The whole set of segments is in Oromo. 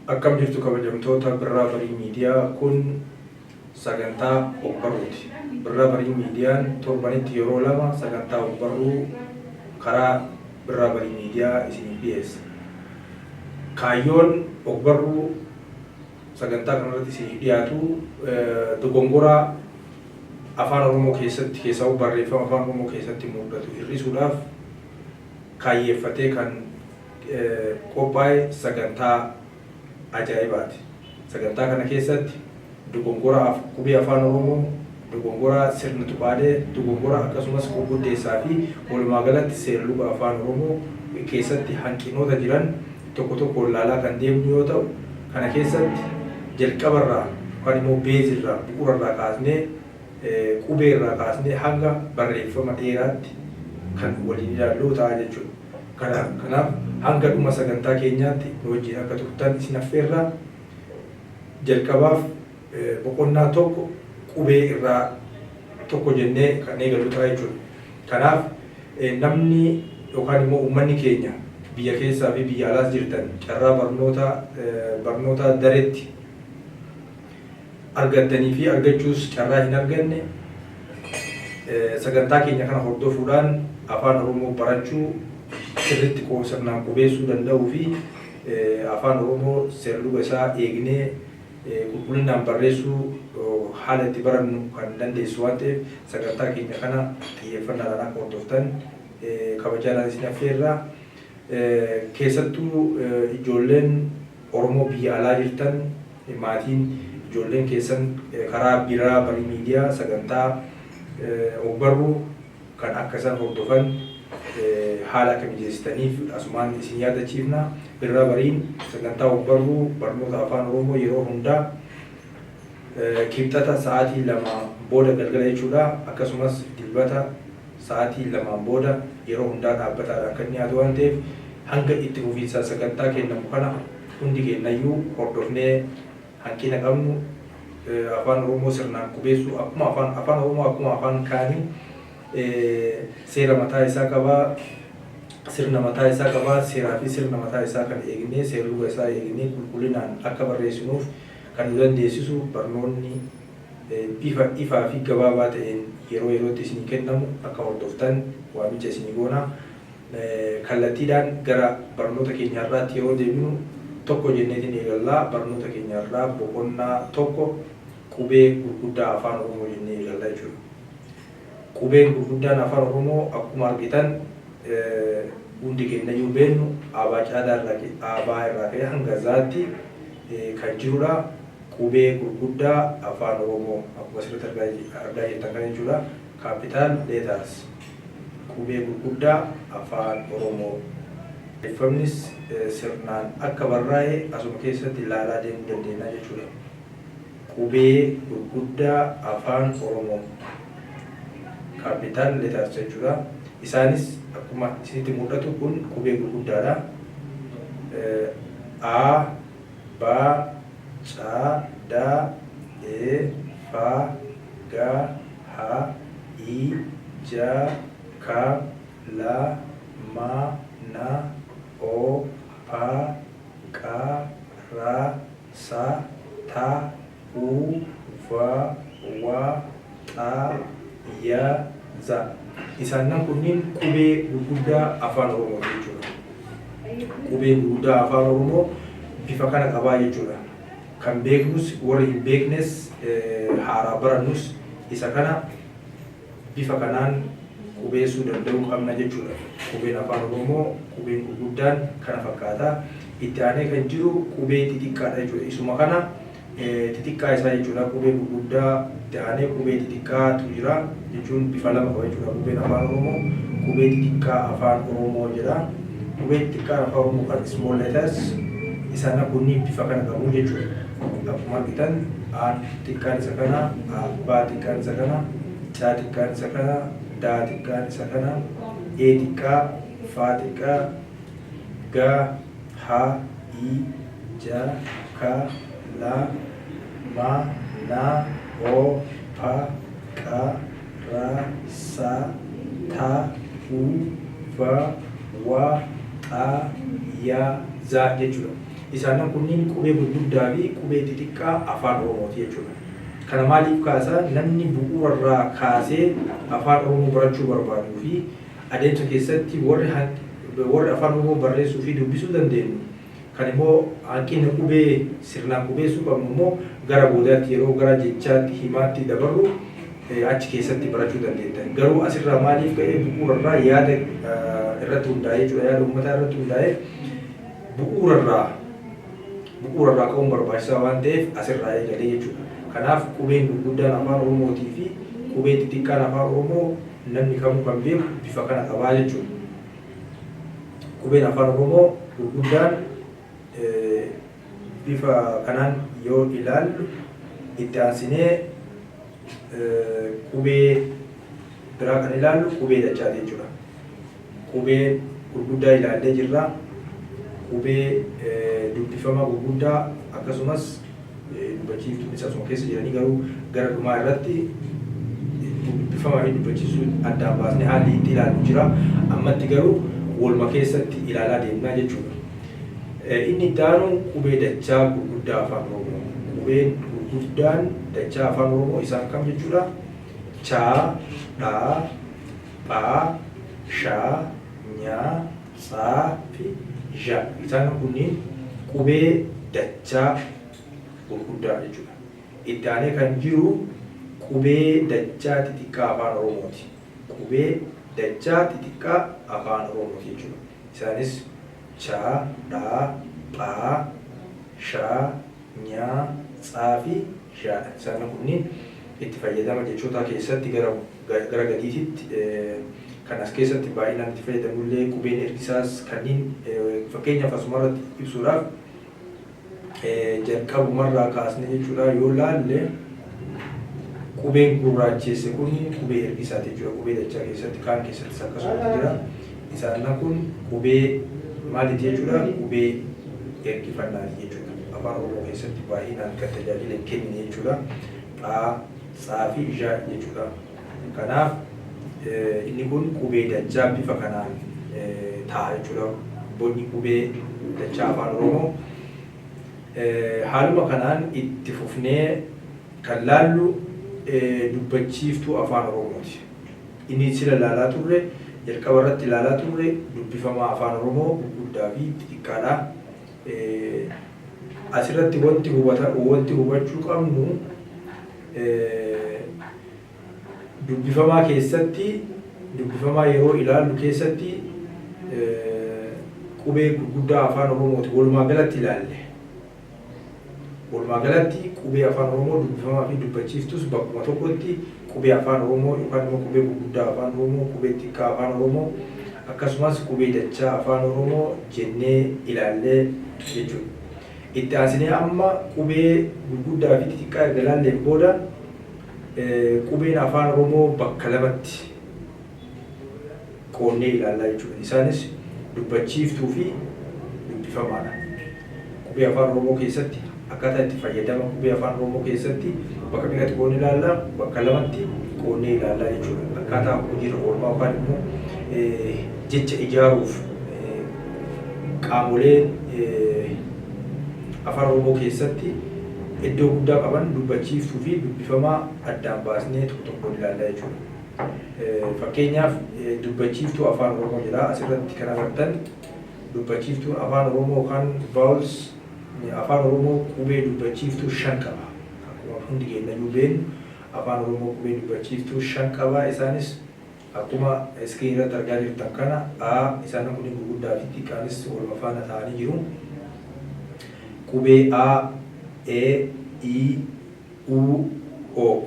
Akkam jirtu kabajamtoota Birraa Barii Miidiyaa? Kun sagantaa ogbarruuti. Birraa Barii Miidiyaan torbanitti yeroo lama sagantaa ogbarruu karaa Birraa Barii Miidiyaa isiniif dhiyeessa. Kaayyoon ogbarruu sagantaa kanarratti isiniif dhiyaatu dogongora Afaan Oromoo keessatti, keessawuu barreeffama Afaan Oromoo keessatti mul'atu hir'isuudhaaf kaayyeeffatee kan qophaa'e sagantaa ajaa'ibaati. Sagantaa kana keessatti dogongora qubee Afaan Oromoo, dogongora sirna tuqaalee, dogongora akkasumas qubguddeessaa fi walumaa galatti seerluga Afaan Oromoo keessatti hanqinoota jiran tokko tokkoon laalaa kan deemnu yoo ta'u, kana keessatti jalqabarraa yookaan immoo beezirraa, bu'uurarraa kaasnee, qubeerraa kaasnee hanga barreeffama dheeraatti kan waliin ilaallu ta'a jechuudha. Kanaaf hanga dhuma sagantaa keenyaatti nu wajjin akka turtan isin affeerra. Jalqabaaf boqonnaa tokko qubee irraa tokko jennee kan eegallu ta'a jechuudha. Kanaaf namni yookaan immoo uummanni keenya biyya keessaa fi biyya alaas jirtan carraa barnoota barnoota dareetti argattanii fi argachuus carraa hin arganne, sagantaa keenya kana hordofuudhaan Afaan Oromoo barachuu, sirriitti sirnaan qubeessuu danda'uu fi Afaan Oromoo seerluga isaa eegnee qulqullinaan barreessuu haala itti barannu kan dandeessu waan ta'eef, sagantaa keenya kana xiyyeeffannaadhaan akka hordoftan kabajaadhaan isin affeerra. Keessattuu ijoolleen Oromoo biyya alaa jirtan, maatiin ijoolleen keessan karaa Biraa Barii Miidiyaa sagantaa ogbarruu kan akka isaan hordofan haala akka mijeessitaniif asumaan isin yaadachiifna. Birraa Bariin sagantaa ogbarruu barnoota Afaan Oromoo yeroo hundaa Kibxata sa'aatii 2 booda galgala jechuudha. Akkasumas Dilbata sa'aatii 2n booda yeroo hundaa dhaabbataadhaan kan dhiyaatu waan ta'eef, hanga itti fufiinsaan sagantaa kennamu kana hundi keennayyuu hordofnee hanqina qabnu Afaan Oromoo sirnaan qubeessuu, akkuma Afaan Oromoo akkuma afaan kaanii seera mataa isaa qaba, sirna mataa isaa qaba. Seeraa fi sirna mataa isaa kan eegnee, seerluga isaa eegnee qulqullinaan akka barreessinuuf kan nu dandeessisu barnoonni bifa ifaa fi gabaabaa ta'een yeroo yerootti isinii kennamu akka hordoftan waamicha isinii goona. Kallattiidhaan gara barnoota keenya har'aatti yeroo deebinu, tokko jenneetiin eegalla. Barnoota keenya har'aa boqonnaa tokko, qubee gurguddaa Afaan Oromoo jennee eegalla jechuudha. Qubeen gurguddaan Afaan Oromoo akkuma argitan, hundi keenyayyuu beennu, Aabaa Caadaa irraa, Aabaa irraa ka'ee hanga Zaatti kan jirudha. Qubee gurguddaa Afaan Oromoo akkuma asirratti argaa jirtan kana jechuudha. Capital letters, qubee gurguddaa Afaan Oromoo. Barreeffamnis sirnaan akka barraa'e asuma keessatti ilaalaa deemuu dandeenya jechuudha. Qubee gurguddaa Afaan Oromoo, capital letters jechuudha. Isaanis akkuma isinitti mul'atu kun qubee gurguddaadha. A, B, C, D, E, F, G, H, I, J, K, L, M, N, O, P, Q, R, S, T, U, V, W, X, Y, Z. Isaannan kunniin qubee gurguddaa Afaan Oromooti jechuudha. Qubee gurguddaa Afaan Oromoo bifa kana qabaa jechuudha. Kan beeknus, warri hin beeknes, haaraa barannus isa kana bifa kanaan qubeessuu danda'uu qabna jechuudha. Qubeen Afaan Oromoo, qubeen gurguddaan kana fakkaata. Itti aanee kan jiru qubee xixiqqaadha jechuudha. Isuma kana xixiqqaa isaa jechuudha. Qubee gurguddaa itti aanee qubee xixiqqaatu jira jechuun bifa lama qaba jechuudha. Qubeen Afaan Oromoo qubee xixiqqaa Afaan Oromoo jedha. Qubee xixiqqaan Afaan Oromoo kan small letters isaan kunniin bifa kana qabu jechuudha. Akkuma argitan, A xiqqaan isa kana, B xiqqaan isa kana, C xiqqaan isa kana, D xiqqaan isa kana, E xiqqaa, F xiqqaa, G, H, I, J, K, L, M, N, O, P, Q, R, S, T, U, V, W, X, Y, Z jechuudha. Isaanan kunniin qubee gurguddaa fi qubee xixiqqaa Afaan Oromooti jechuudha. Kana maaliif kaasa? Namni bu'uurarraa kaasee Afaan Oromoo barachuu barbaaduu fi adeemsa keessatti warri Afaan Oromoo barreessuu fi dubbisuu dandeenyu, kan immoo hanqina qubee sirnaan qubeessuu qabnu immoo gara boodaatti yeroo gara jechaatti himaatti dabarru achi keessatti barachuu dandeettan. Garuu asirraa maaliif ka'ee? Bu'uurarraa yaada irratti hundaa'ee jechuudha. Yaada uummataa irratti hundaa'ee bu'uurarraa ka'uun barbaachisaa waan ta'eef asirraa eegalee jechuudha. Kanaaf qubeen gurguddaan Afaan Oromootii fi qubee xixiqqaan Afaan Oromoo namni kamuu kan beeku bifa kana qabaa jechuudha. Qubeen Afaan Oromoo gurguddaan bifa kanaan yoo ilaallu, itti aansinee qubee biraa kan ilaallu qubee dachaati jechuudha. Qubee gurguddaa ilaallee jirra. Qubee dubbifamaa gurguddaa akkasumas dubbachiiftuun isa asuma keessa jiranii, garuu gara dhumaa irratti dubbifamaa fi dubbachiisuu addaan baasnee haalli itti ilaallu jira. Ammatti garuu waluma keessatti ilaalaa deemnaa jechuudha. Inni itti aanu qubee dachaa gurguddaa Afaan Oromoo. Qubeen gurguddaan dachaa Afaan Oromoo isaan kam jechuudha? Chaa, dhaa, phaa, shaa, nyaa, tsaa fi zha. Isaan kunniin qubee dachaa gurguddaa jechuudha. Itti aanee kan jiru qubee dachaa xixiqqaa Afaan Oromooti. Qubee dachaa xixiqqaa Afaan Oromooti jechuudha. Isaanis chaa, dhaa, phaa, shaa, nyaa, tsaa fi zhaadha. Isaan kunniin itti fayyadama jechootaa keessatti gara gadiititti kan as keessatti baay'inaan itti fayyadamnullee, qubeen ergisaas kanneen, fakkeenyaaf asumarratti ibsuudhaaf jalqabumarraa kaasne jechuudha yoo laalle, qubeen gurraacheesse kun qubee ergisaati jechuudha. Qubee dachaa keessatti kaan keessattis akkasumatti jira. Isaan kun qubee maaliiti jechuudha? Qubee ergifannaati jechuudha. Afaan Oromoo keessatti baay'inaan kan tajaajila hin kennine jechuudha. Phaa, tsaa fi zhaa jechuudha. Kanaaf inni kun qubee dachaa bifa kanaan ta'a jechuudha. Bocni qubee dachaa Afaan Oromoo. Haaluma kanaan itti fufnee kan laallu dubbachiiftuu Afaan Oromooti. Inni sila ilaalaa turre, jalqaba irratti ilaalaa turre, dubbifamaa Afaan Oromoo gurguddaa fi xixiqqaadha. Asirratti wanti hubachuu qabnu, dubbifamaa keessatti, dubbifamaa yeroo ilaallu keessatti, qubee gurguddaa Afaan Oromooti walumaa galatti ilaalle. Walumaa galatti qubee Afaan Oromoo dubbifamaa fi dubbachiiftus bakkuma tokkotti qubee Afaan Oromoo yookaan immoo qubee gurguddaa Afaan Oromoo, qubee xiqqaa Afaan Oromoo, akkasumas qubee dachaa Afaan Oromoo jennee ilaallee jechuudha. Itti aansinee amma qubee gurguddaa fi xixiqqaa erga ilaalleen booda, qubeen Afaan Oromoo bakka lamatti qoodnee ilaallaa jechuudha. Isaanis dubbachiiftuu fi dubbifamaadha. Qubee Afaan Oromoo keessatti akkaataa itti fayyadama qubee Afaan Oromoo keessatti bakka meeqatti qoodnee ilaallaa? Bakka lamatti qoodnee ilaallaa jechuudha. Akkaataa hojiirra oolmaa yookaan immoo jecha ijaaruuf qaamoleen Afaan Oromoo keessatti iddoo guddaa qaban dubbachiiftuu fi dubbifamaa addaan baasnee tokko tokkoon ilaallaa jechuudha. Fakkeenyaaf dubbachiiftuu Afaan Oromoo jedha asirratti kan agartan. Dubbachiiftuun Afaan Oromoo yookaan vowels Afaan Oromoo qubee dubbachiiftuu shan qaba. Akkuma hundi keenyayyuu beeknu, Afaan Oromoo qubee dubbachiiftuu shan qaba. Isaanis akkuma screen irratti argaa jirtan kana A, isaan kun gurguddaa fi xiqqaanis waluma faana ta'anii jiru. Qubee A, E, I, U, O.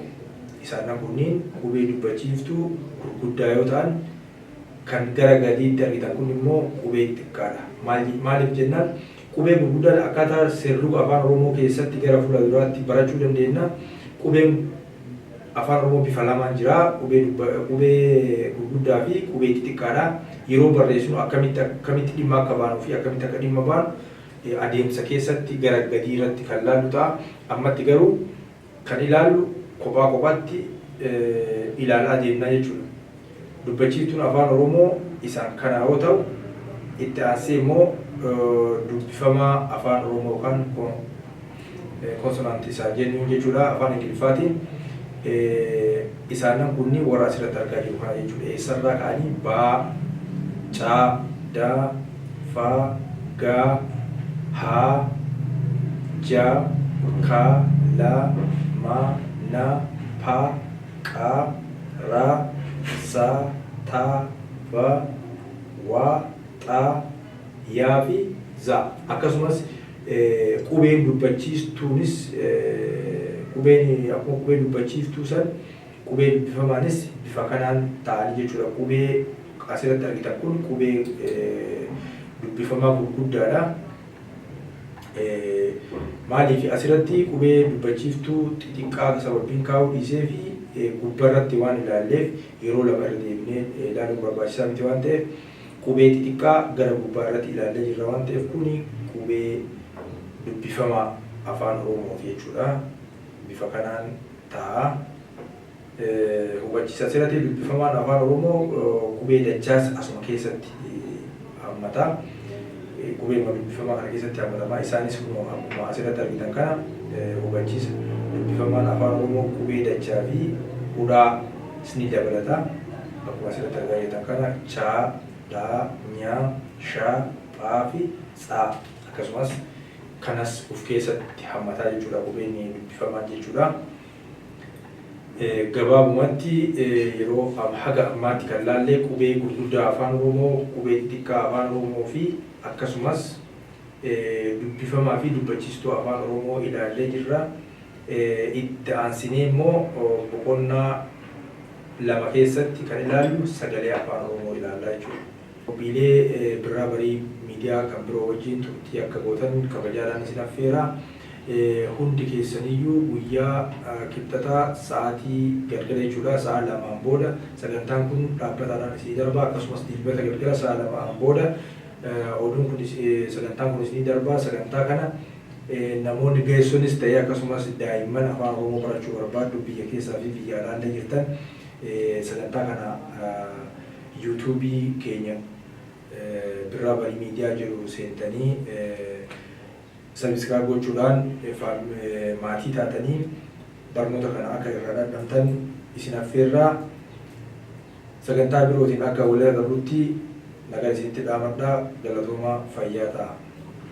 Isaan kunniin qubee dubbachiiftuu gurguddaa yoo ta'an, kan gara gadiitti argitan kun immoo qubee xiqqaadha. Maaliif jennaan, qubee gurguddaan akkaataa seerluga Afaan Oromoo keessatti gara fuula duraatti barachuu dandeenya. Qubeen Afaan Oromoo bifa lamaan jira. Qubee gurguddaa fi qubee xixiqqaadha. Yeroo barreessinu akkamitti dhimma akka baanuu fi akkamitti akka dhimma baanu adeemsa keessatti gara gadii irratti kan laallu ta'a. Ammatti garuu kan ilaallu kophaa kophaatti ilaalaa deemna jechuudha. Dubbachiiftuun Afaan Oromoo isaan kana yoo ta'u, itti aansee immoo dubbifamaa Afaan Oromoo yookaan consonant isaa jennuun jechuudha afaan Ingiliffaatiin. Isaanan kunniin warra asirratti argaa jiru kana jechuudha. Eessarraa ka'anii? Baa, caa, daa, faa, gaa, haa, jaa, kaa, laa, maa, naa, paa, qaa, raa, saa, taa, va, waa, xaa, yaa fi za. Akkasumas qubeen dubbachiistuunis, qubeen akkuma qubee dubbachiiftuu san qubee dubbifamaanis bifa kanaan ta'anii jechuudha. Qubee asirratti argitan kun qubee dubbifamaa gurguddaadha. Maaliif asirratti qubee dubbachiiftuu xixiqqaa sababiin kaa'uu dhiisee fi gubbarratti waan ilaalleef, yeroo lama irra deebinee ilaaluun barbaachisaa miti waan ta'eef, qubee xixiqqaa gara gubbaa irratti ilaallee jirra waan ta'eef, kuni qubee dubbifamaa Afaan Oromooti jechuudha. Bifa kanaan ta'a. Hubachiisa: asirratti dubbifamaan Afaan Oromoo qubee dachaas asuma keessatti hammata. Qubee dubbifamaa kana keessatti hammatama. Isaanis kun akkuma asirratti argitan kana, hubachiisa: dubbifamaan Afaan Oromoo qubee dachaa fi hudhaa ni dabalata. Akkuma asirratti argaa jirtan kana, chaa, dhaa, nyaa, shaa, phaa fi tsaa, akkasumas kanas of keessatti hammataa jechuudha qubeen dubbifamaan jechuudha. Gabaabumatti yeroo haga ammaatti kan laallee qubee gurguddaa Afaan Oromoo, qubee xixiqqaa Afaan Oromoo fi akkasumas dubbifamaa fi dubbachiistuu Afaan Oromoo ilaallee jirra. Itti aansinee immoo boqonnaa 2 keessatti kan ilaallu sagalee Afaan Oromoo ilaallaa jechuudha. Qophiilee Birraa Barii Miidiyaa kan biroo wajjin turtii akka gootan kabajaadhaan isin affeera. Hundi keessaniyyuu guyyaa Kibxataa sa'aatii galgala jechuudha, sa'a 2n booda sagantaan kun dhaabbataadhaan isinii darba. Akkasumas Dilbata galgala sa'a 2n booda oduun kun, sagantaan kun isinii darba. Sagantaa kana namoonni ga'eessonis ta'ee akkasumas daa'imman Afaan Oromoo barachuu barbaaddu biyya keessaa fi biyya alaallee jirtan, sagantaa kana yuutuubii keenya Birraa Barii Miidiyaa jedhu seentanii subscribe gochuudhaan maatii taatanii barnoota kana akka irraa dhandhamtan isin affeerraa. Sagantaa birootiin akka wal agarrutti nagaa isinitti dhaamadhaa. Galatoomaa, fayyaa ta'a.